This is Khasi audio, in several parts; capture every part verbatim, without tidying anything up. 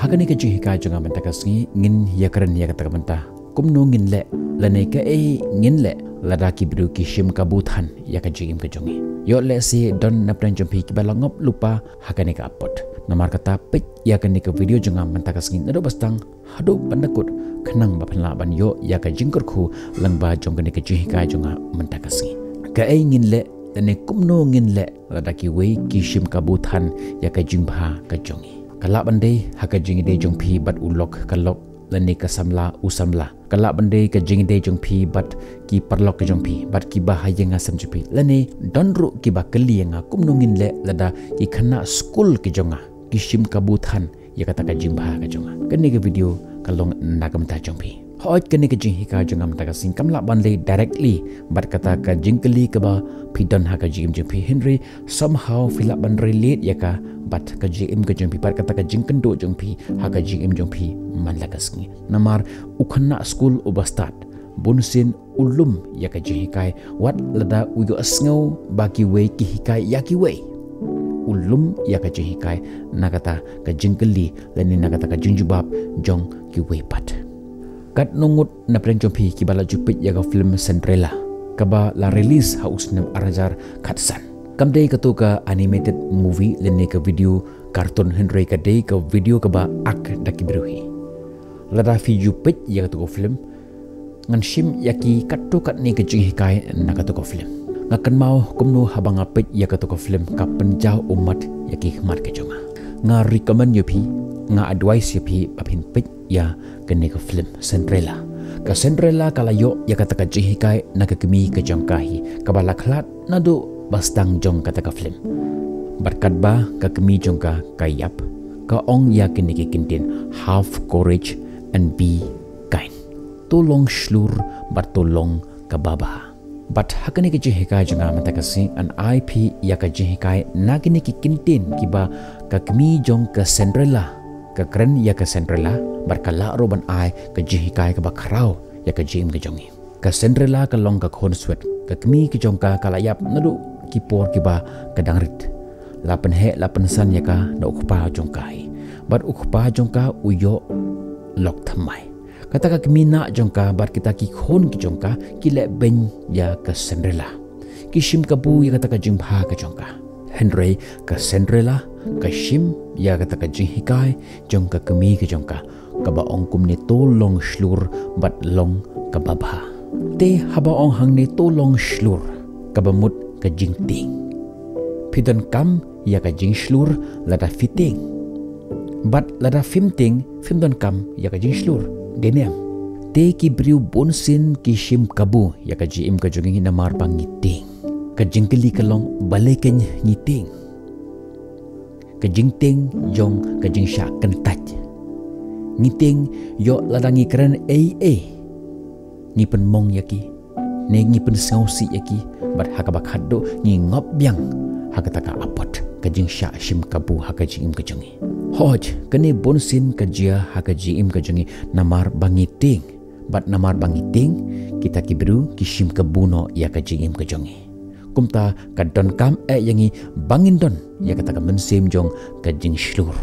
Kane ka jinghikai jong nga mynta ka sngi ngin ïa kren ïa kata ka bynta kumno ngin leh lane kaei ngin leh lada ki briew ki shim kabu than ïa ka jingim ka jong ngi. Ïoh lehse don na pdeng jong phi kiba la ngop lypa ha kane ka apot. Namar kata peit ïa kane ka video jong nga mynta ka sngi naduh ba sdang haduh ban da kut khnang ba phin lah ban ïoh ïa ka jingkyrkhu lyngba jong kane ka jinghikai jong nga mynta ka sngi. Kaei ngin leh lane kumno ngin leh lada kiwei ki shim kabu than ïa ka jingbha ka jong ngi. Ka lah ban dei ha ka jingïadei jong phi bad u lok ka lok lane ka samla u samla. Ka lah ban dei ka jingïadei jong phi bad ki paralok ka jong phi bad kiba ha ïing ha sem jong phi lane don ruh kiba kylli ïa nga kumno ngin leh lada ki khynnah skul ki jong nga ki shim kabu than ïa kata ka jingbha ka jong nga. Kane ka video ka long na ka bynta jong phi. Hooid, kane ka jinghikai jong nga mynta ka sngi kam lah ban leh directly bad kata ka jingkylli kaba phi don ha ka jingim jong phi, hynrei somehow phi lah ban relate ïa ka bad ka jingim ka jong phi bad kata ka jingkynduh jong phi ha ka jingim jong phi man la ka sngi. Namar u khynnah skul uba stad bunsien u lum ïa ka jinghikai wat lada u ïohsngew ba kiwei ki hikai ïa kiwei. U lum ïa ka jinghikai na kata ka jingkylli lane na kata ka jingjubab jong kiwei pat. Katno ngut na pdeng jong phi kiba la ju peit ïa ka film Cinderella kaba la release ha u snem ar hajar khatsan. Kam dei kato ka animated movie lane ka video cartoon, hynrei ka dei ka video kaba ak da ki briew hi. Lada phi ju peit ïa kato ka film ngan shim ïa ki katto katne ka jinghikai na kato ka film. Nga kynmaw kumno haba nga peit ïa kato ka film ka pynjaw ummat ïa ki khmat ka jong nga. Nga recommend ïa phi, nga advice ïa phi ba phin peit ïa kane ka film Cinderella. Ka Cinderella ka la ïoh ïa kata ka jinghikai na ka kmie ka jong ka hi kaba la khlad naduh ba sdang jong kata ka film. Bad katba ka kmie jong ka ka ïap ka ong ïa kine ki kyntien, "Have courage and be kind." To long shlur bad to long kaba bha. Bad ha kane ka jinghikai jong nga mynta ka sngi ngan ai phi ïa ka jinghikai na kine ki kyntien kiba ka kmie jong ka Cinderella ka kren ïa ka Cinderella bad ka lah ruh ban ai ka jinghikai kaba khraw ïa ka jingim ka jong ngi. Ka Cinderella ka long ka khun swet, ka kmie ka jong ka ka la ïap naduh ki por kiba ka dang rit. La pynheh la pynsan ïa ka da u kpa jong ka hi bad u kpa jong ka u ïoh lok thymmai. Kata ka kmie nah jong ka bad kita ki khun ki jong ka ki leh beiñ ïa ka Cinderella. Ki shim kabu ïa kata ka jingbha ka jong ka. Hynrei ka Cinderella ka shim ïa kata ka jinghikai jong ka kmie ka jong ka kaba ong kumne, to long shlur bad long kaba bha. Te haba ong hangne to long shlur kaba mut ka jingtieng. Phi donkam ïa ka jingshlur lada phi tieng. Bad lada phim tieng phim donkam ïa ka jingshlur. Dei ne em? Te ki briew bunsien ki shim kabu ïa ka jingim ka jong ngi namar ba ngi tieng. Ka jingkylli ka long balei kein ngi tieng. Ka jingtieng jong ka jingshah kyntait. Ngi tieng ïoh lada ngi kren ei ei ngi pynmong ïa ki ne ngi pynsngewsih ïa ki bad ha kaba khatduh ngi ngop biang ha kata ka apot ka jingshah shim kabu ha ka jingim ka jong ngi. Hooid, kane bunsien ka jia ha ka jingim ka jong ngi namar ba ngi tieng. Bad namar ba ngi tieng kita ki briew ki shim kabu noh ïa ka jingim ka jong ngi. Kumta ka donkam eh ïa ngi ba ngin don ïa kata ka mynsiem jong ka jingshlur.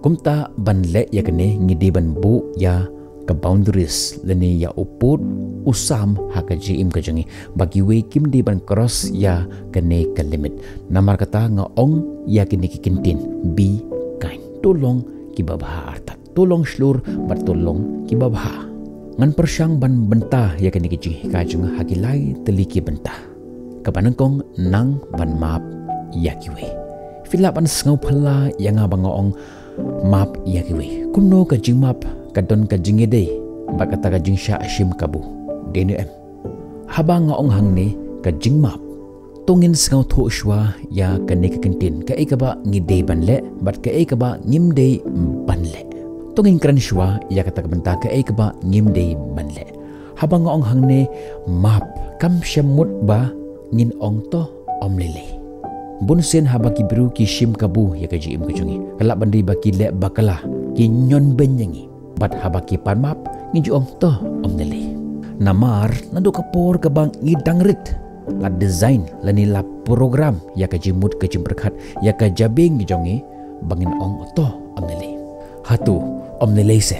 Kumta ban leh ïa kane ngi dei ban buh ïa ka boundaries lane ïa u pud u sam ha ka jingim ka jong ngi ba kiwei kim dei ban cross ïa kane ka limit. Namar kata nga ong ïa kine ki kyntien, be kind. To long kiba bha artat. To long shlur bad to long kiba bha. Ngan pyrshang ban bynta ïa kane ka jinghikai jong nga ha ki lai tylli ki bynta. Kaba nyngkong, nang ban map ïa kiwei. Phi lah ban sngewphylla ïa nga ba nga ong map ïa kiwei. Kumno ka jingmap ka don ka jingïadei bad kata ka jingshah shim kabu? Dei ne em? Haba nga ong hangne ka jingmap, to ngin sngewthuh shuwa ïa kane ka kyntien, kaei kaba ngi dei ban leh bad kaei kaba ngim dei ban leh. To ngin kren shuwa ïa kata ka bynta, kaei kaba ngim dei ban leh. Haba nga ong hangne map, kam shym mut ba ngin ong to ym lei lei. Bunsien haba ki briew ki shim kabu ïa ka jingim ka jong ngi, ka lah ban dei ba ki leh bakla, ki ñion beiñ ïa ngi. Bad haba ki pan map ngi ju ong to ym lei lei. Namar naduh ka por kaba ngi dang rit la design lane la program ïa ka jingmut ka jingpyrkhat ïa ka jabieng ka jong ngi ba ngin ong to ym lei lei. Hato Ym lei lei se.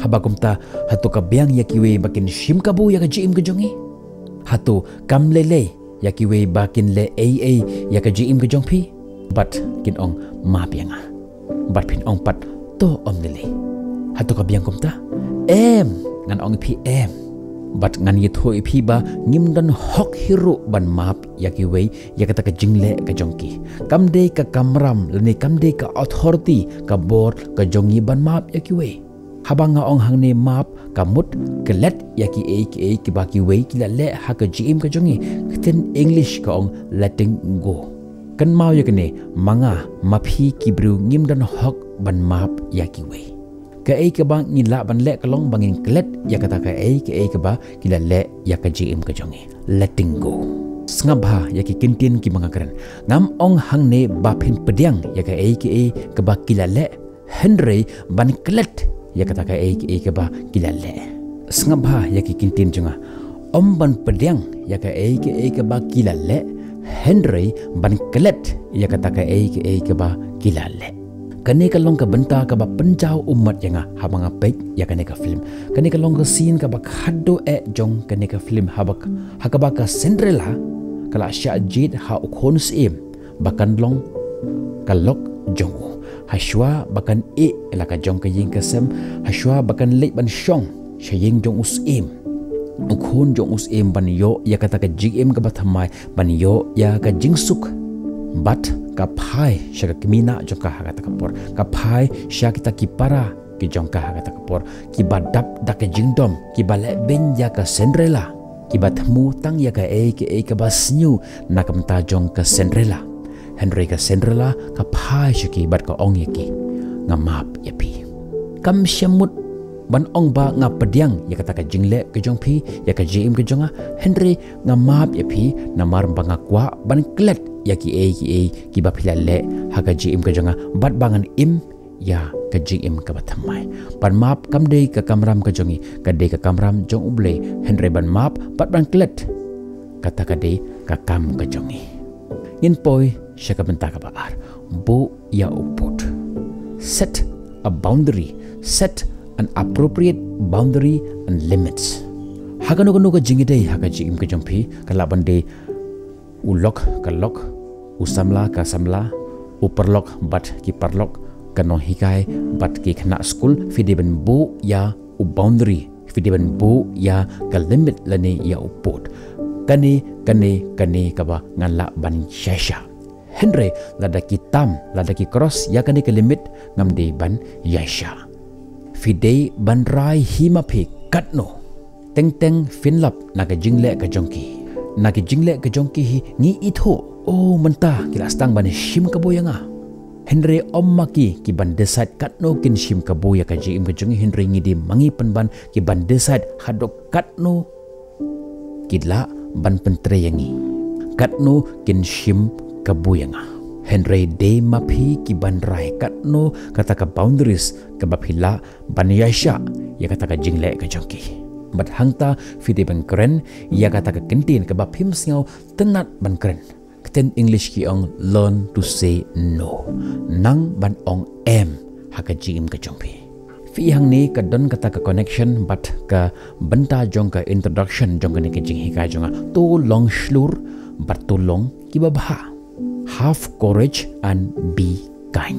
Haba kumta, hato ka biang ïa kiwei ba kin shim kabu ïa ka jingim ka jong ngi? Hato kam lei lei ïa kiwei ba kin leh ei ei ïa ka jingim ka jong phi? Bad kin ong, map ïa nga. Bad phin ong pat, to ym lei lei. Hato ka biang kumta? Em, ngan ong ïa phi em. Bad ngan ïathuh ïa phi ba ngim don hok hi ruh ban map ïa kiwei ïa kata ka jingleh ka jong ki. Kam dei ka kamram lane kam dei ka authority, ka bor ka jong ngi ban map ïa kiwei. Haba nga ong hangne map, ka mut klet ïa kiei kiei kiba kiwei ki la leh ha ka jingim ka jong ngi. Ka ktien English ka ong letting go. Kynmaw ïa kane, ma nga ma phi ki briew ngim don hok ban map ïa kiwei. Kaei kaba ngi lah ban leh ka long ba ngin klet ïa kata kaei kaei kaba ki la leh ïa ka jingim ka jong ngi. Letting go. Sngap bha ïa ki kyntien kiba nga kren. Ngam ong hangne ba phin pdiang ïa kaei kaei kaba ki la leh, hynrei ban klet ïa kata kaei kaei kaba ki la leh. Sngap bha ïa ki kyntien jong nga. Ym ban pdiang ïa kaei kaei kaba ki la leh, hynrei ban klet ïa kata kaei kaei kaba ki la leh. Kane ka long ka bynta kaba pynjaw ummat ïa nga haba nga peit ïa kane ka film. Kane ka long ka scene kaba khadduh eh jong kane ka film, haba ka, ha kaba ka Cinderella ka la shah jied ha u khun syiem ba kan long ka lok jong u. Hashwa ba kan ïeh la ka jong ka ïing ka sem, hashwa ba kan leit ban shong sha ïing jong u syiem, u khun jong u syiem, ban ïoh ïa kata ka jingim kaba thymmai, ban ïoh ïa ka jingsuk. Bad ka phai sha ka kmie jong ka ha kata ka por, ka phai sha kita ki para ki jong ka ha kata ka por, kiba dap da ka jingdom, kiba leh beiñ ïa ka Cinderella, kiba thmu tang ïa kaei kaei kaba sniew na ka bynta jong ka Cinderella. Hynrei ka Cinderella ka phai sha ki bad ka ong ïa ki, nga map ïa phi. Kam shym mut ban ong ba nga pdiang ïa kata ka jingleh ka jong phi ïa ka jingim ka jong nga, hynrei nga map ïa phi namar ba nga kwah ban klet ïa kiei kiei kiba phi la leh ha ka jingim ka jong nga, bad ba ngan im ïa ka jingim kaba thymmai. Ban map kam dei ka kamram ka jong ngi, ka dei ka kamram jong U Blei. Hynrei ban map bad ban klet, kata ka dei ka kam ka jong ngi. Ngin poi sha ka bynta kaba ar. Buh ïa u pud. Set a boundary. Set an appropriate boundary and limits. Ha kano kano ka jingïadei ha ka jingim ka jong phi, ka lah ban dei u lok ka lok, u samla ka samla, u paralok bad ki paralok, ka nonghikai bad ki khynnah skul, phi dei ban buh ïa u boundary, phi dei ban buh ïa ka limit lane ïa u pud. Kane, kane, kane kaba ngan lah ban ïaishah. Hynrei lada ki tam, lada ki cross ïa kane ka limit, ngam dei ban ïaishah. Phi dei ban rai hi ma phi katno. Teng teng phin lap na ka jingleh ka jong ki. Na ka jingleh ka jong ki hi ngi ithuh, oh, mynta ki la sdang ban shim kabu ïa nga. Hynrei ym ma ki ki ban decide katno kin shim kabu ïa ka jingim ka jong ngi, hynrei ngi dei ma ngi pynban ki ban decide haduh katno ki lah ban pyntrei ïa ngi, katno kin shim kabu ïa nga. Hynrei dei ma phi ki ban rai katno kata ka boundaries kaba phi lah ban ïaishah ïa kata ka jingleh ka jong ki. Bad hangta phi dei ban kren ïa kata ka kyntien kaba phim sngew tynnat ban kren. Ka ktien English ki ong learn to say no. Nang ban ong em ha ka jingim ka jong phi. Phi i hangne ka don kata ka connection bad ka bynta jong ka introduction jong kane ka jinghikai jong nga. To long shlur bad to long kiba bha. Have courage and be kind.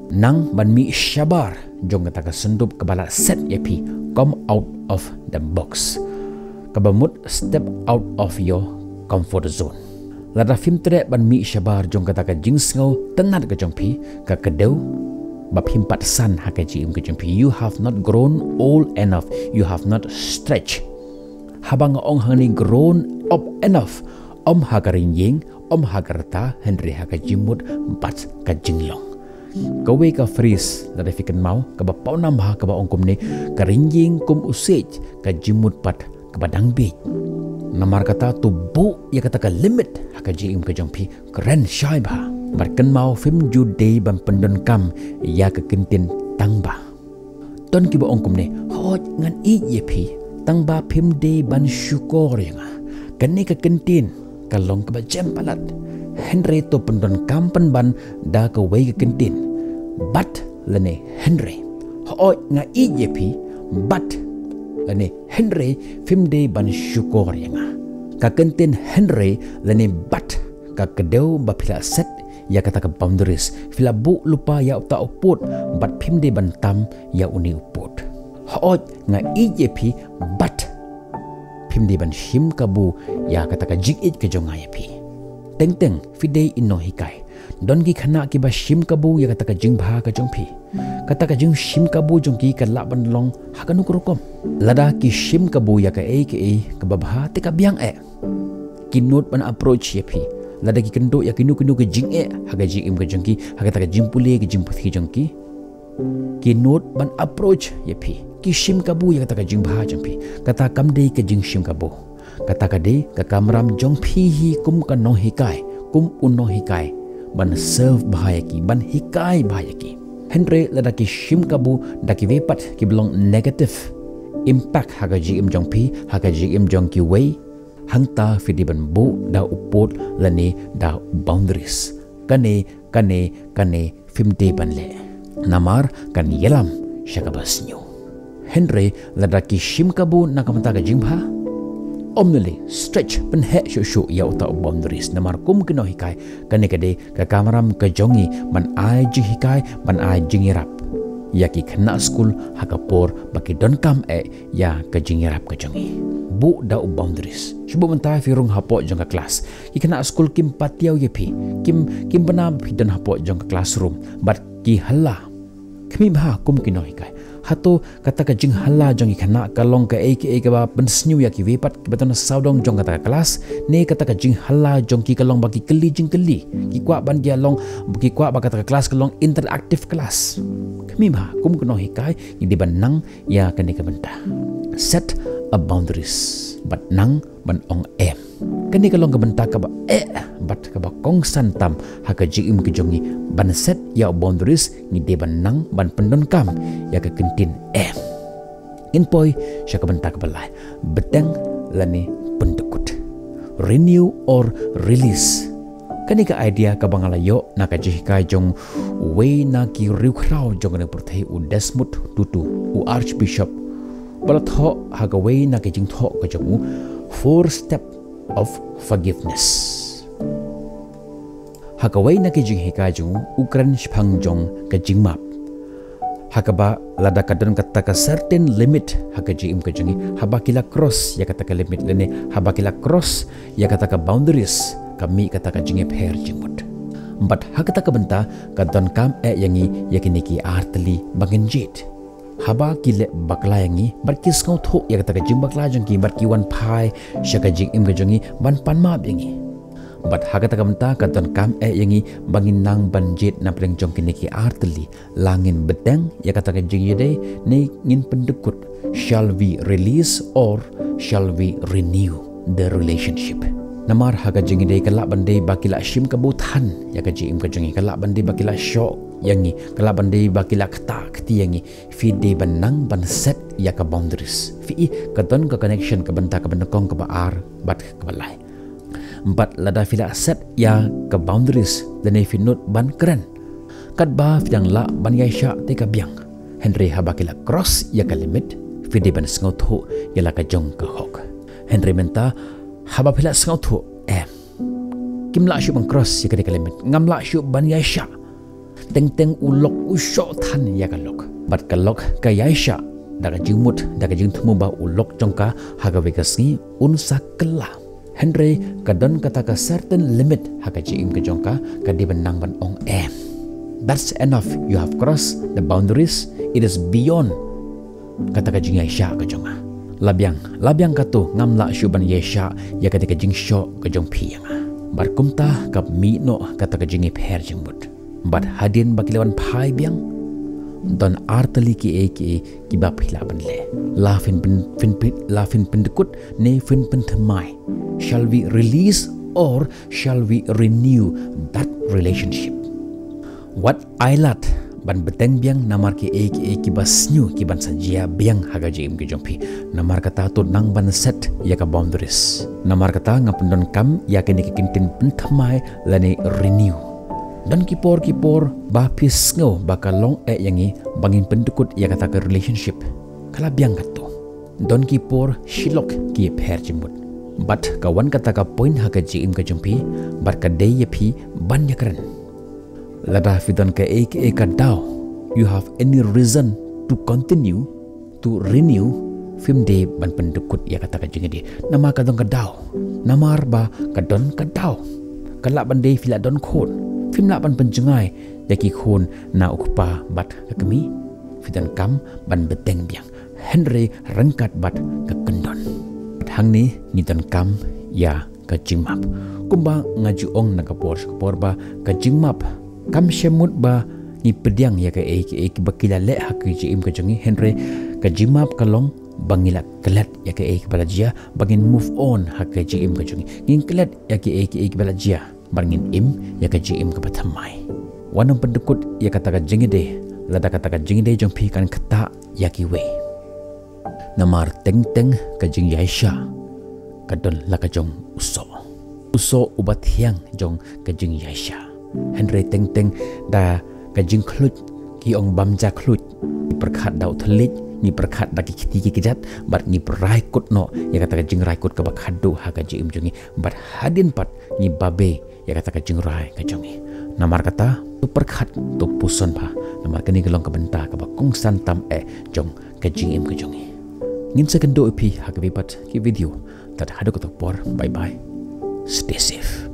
Nang ban mih shabar jong kata ka syndup kaba la set ïa phi, come out of the box. Kaba mut step out of your comfort zone. Lada phim treh ban mih shabar jong kata ka jingsngew tynnat ka jong phi, ka kdew ba phim pat san ha ka jingim ka jong phi. You have not grown old enough. You have not stretched. Haba nga ong hangne grown up enough, ym ha ka ryngïing, ym ha ka rta, hynrei ha ka jingmut bad ka jinglong. Kawei ka phrase lada phi kynmaw kaba pawnam bha kaba ong kumne, ka ryngïing kum u siej, ka jingmut pat kaba dang biej. Namar kata to buh ïa kata ka limit ha ka jingim ka jong phi, kren shai bha. Bad kynmaw phim ju dei ban pyndonkam ïa ka kyntien tang ba. Don kiba ong kumne, hooid ngan ïeit ïa phi, tang ba phim dei ban shukor ïa nga. Kane ka kyntien ka long kaba jem palat. Hynrei to pyndonkam pynban da kawei ka kyntien bad lane hynrei. Hooid nga ïeit ïa phi, but lane hynrei phim dei ban shukor ïa nga. Ka kyntien hynrei lane but ka kdew ba phi la set ïa kata ka boundaries. Phi la buh lypa ïa uta u pud, but phim dei ban tam ïa une u pud. Hooid nga ïeit ïa phi, but phim dei ban shim kabu ïa kata ka jingïeit ka jong nga ïa phi. Teng teng phi dei i nonghikai. Don ki khynnah kiba shim kabu ïa kata ka jingbha ka jong phi. Kata ka jingshim kabu jong ki ka lah ban long ha kano ka rukom. Lada ki shim kabu ïa kaei kaei kaba bha te ka biang eh. Ki nud ban approach ïa phi. Lada ki kynduh ïa kino kino ka jingeh ha ka jingim ka jong ki, ha kata ka jingpule ka jingputhi jong ki, ki nud ban approach ïa phi. Ki shim kabu ïa kata ka jingbha jong phi. Kata kam dei ka jingshim kabu. Kata ka dei ka kamram jong phi hi kum ka nonghikai, kum u nonghikai, ban serve bha ïa ki, ban hikai bha ïa ki. Hynrei lada ki shim kabu da kiwei pat kiba long negative impact ha ka jingim jong phi, ha ka jingim jong kiwei, hangta phi dei ban buh da u pud lane da u boundaries. Kane, kane, kane phim dei ban leh. Namar kan ïalam sha kaba sniew. Hynrei lada ki shim kabu na ka bynta ka jingbha, ym lei lei, stretch, pynheh shuh shuh ïa uta u boundaries. Namar kum ki nonghikai, kane ka dei ka kamram ka jong ngi ban ai jinghikai, ban ai jingïarap ïa ki khynnah skul ha ka por ba ki donkam eh ïa ka jingïarap ka jong ngi. Buh da u boundaries. Shu buh mynta phi rung hapoh jong ka klas. Ki khynnah skul kim patiaw ïa phi. Kim, kim bna ba phi don hapoh jong ka classroom. Bad ki hala. Khmih bha kum ki nonghikai. Hato kata ka jinghala jong ki khynnah ka long kaei kaei kaba pynsniew ïa kiwei pat kiba don sawdong jong kata ka klas, ne kata ka jinghala jong ki ka long ba ki kylli jingkylli. Ki kwah ban ïa long, ki kwah ba kata ka klas ka long interactive class. Khmih bha kum ki nonghikai, ngi dei ban nang ïa kane ka bynta. Set a boundaries. Bad nang ban ong em. Kane ka long ka bynta kaba eh bad kaba kongsan tam ha ka jingim ka jong ngi. Ban set ïa u boundaries, ngi dei ban nang ban pyndonkam ïa ka kyntien em. Ngin poi sha ka bynta kaba lai. Bteng lane pyndkut. Renew or release. Kane ka idea kaba nga la ïoh na ka jinghikai jong uwei na ki riewkhraw jong kane ka pyrthei, u Desmond Tutu, u Archbishop, ba la thoh ha kawei na ki jingthoh ka jong u, Four Step of Forgiveness. Ha kawei na ki jinghikai jong u, u kren shaphang jong ka jingmap. Ha kaba lada ka don kata ka certain limit ha ka jingim ka jong ngi, haba ki la cross ïa kata ka limit lane haba ki la cross ïa kata ka boundaries, ka mih kata ka jingïapher jingmut. Bad ha kata ka bynta ka donkam eh ïa ngi ïa kine ki artylli ba ngin jied. Haba ki leh bakla ïa ngi bad ki sngewthuh ïa kata ka jingbakla jong ki bad ki wan phai sha ka jingim ka jong ngi ban pan map ïa ngi. Bad ha kata ka bynta ka donkam eh ïa ngi ba ngin nang ban jied na pdeng jong kine ki artylli. La ngin bteng ïa kata ka jingïadei ne ngin pyndkut. Shall we release or shall we renew the relationship? Namar ha ka jingïadei ka lah ban dei ba ki la shim kabu than ïa ka jingim ka jong ngi, ka lah ban dei ba ki la shoh ïa ngi, ka lah ban dei ba ki la ktah kti ïa ngi. Phi dei ban nang ban set ïa ka boundaries. Phi i ka don ka connection ka bynta kaba nyngkong, kaba ar bad kaba lai. Bad lada phi la set ïa ka boundaries lane phi nud ban kren, katba phi dang lah ban ïaishah te ka biang. Hynrei haba ki la cross ïa ka limit, phi dei ban sngewthuh ïa la ka jong ka hok. Hynrei mynta haba phi la sngewthuh, em, kim lah shuh ban cross ïa kane ka limit, ngam lah shuh ban ïaishah. Teng teng u lok u shoh than ïa ka lok. Bad ka lok ka ïaishah da ka jingmut, da ka jingthmu ba u lok jong ka ha kawei ka sngi un sa kylla. Hynrei ka don kata ka certain limit ha ka jingim ka jong ka, ka dei ban nang ban ong em. That's enough. You have crossed the boundaries. It is beyond kata ka jingïaishah ka jong nga. La biang, la biang kato, ngam lah shuh ban ïaishah ïa kata ka jingshoh ka jong phi ïa nga. Bad kumta ka mih noh kata ka jingïapher jingmut. Bad hadien ba ki la wan phai biang, don artylli kiei kiei kiba phi lah ban leh. La phin pyn, phin pyn, la phin pyndkut ne phin pynthymmai. Shall we release or shall we renew that relationship? Wat ailad ban bteng biang namar kiei kiei kiba sniew kiban sa jia biang ha ka jingim ka jong phi. Namar kata to nang ban set ïa ka boundaries. Namar kata nga pyndonkam ïa kine ki kyntien pynthymmai lane renew. Don ki por ki por ba phi sngew ba ka long eh ïa ngi ba ngin pyndukut ïa kata ka relationship. Ka la biang katto. Don ki por shi lok ki ïapher jingmut. Bad ka wan kata ka point ha ka jingim ka jong phi, bad ka dei ïa phi ban ïakren. Lada phi don kaei kaei ka daw, you have any reason to continue, to renew, phim dei ban pyndukut ïa kata ka jingïadei. Namar ka don ka daw. Namar ba ka don ka daw. Ka lah ban dei phi la don khun. Phim lah ban pynjngai ïa ki khun na u kpa bad ka kmie. Phi donkam ban bteng biang. Hynrei ryngkat bad ka kyndon. Bad hangne ngi donkam ïa ka jingmap. Kumba nga ju ong na ka por sha ka por ba ka jingmap kam shym mut ba ngi pdiang ïa kaei kaei ba ki la leh ha ka jingim ka jong ngi, hynrei ka jingmap ka long ba ngi la klet ïa kaei ba la jia, ba ngin move on ha ka jingim ka jong ngi. Ngin klet ïa kaei kaei ba la jia, ba ngin im ïa ka jingim kaba thymmai. Wat nym pyndukut ïa kata ka jingïadei, lada kata ka jingïadei jong phi kan ktah ïa kiwei. Namar teng teng ka jingïaishah ka don la ka jong u soh. U soh uba thiang jong ka jingïaishah. Hynrei teng teng da ka jingkhluit, ki ong bam ja khluit. Ngi pyrkhat da u thylliej, ngi pyrkhat da ki kti ki kjat, bad ngi rai kut noh ïa kata ka jingrai kut kaba khadduh ha ka jingim jong ngi, bad hadien pat ngi babe ïa kata ka jingrai ka jong ngi. Namar kata, to pyrkhat, to puson bha. Namar kane ka long ka bynta kaba kongsan tam eh jong ka jingim ka jong ngi. Ngin sa kynduh ïa phi ha kawei pat ki video. Tad haduh kato ka por, bye bye. Stay safe.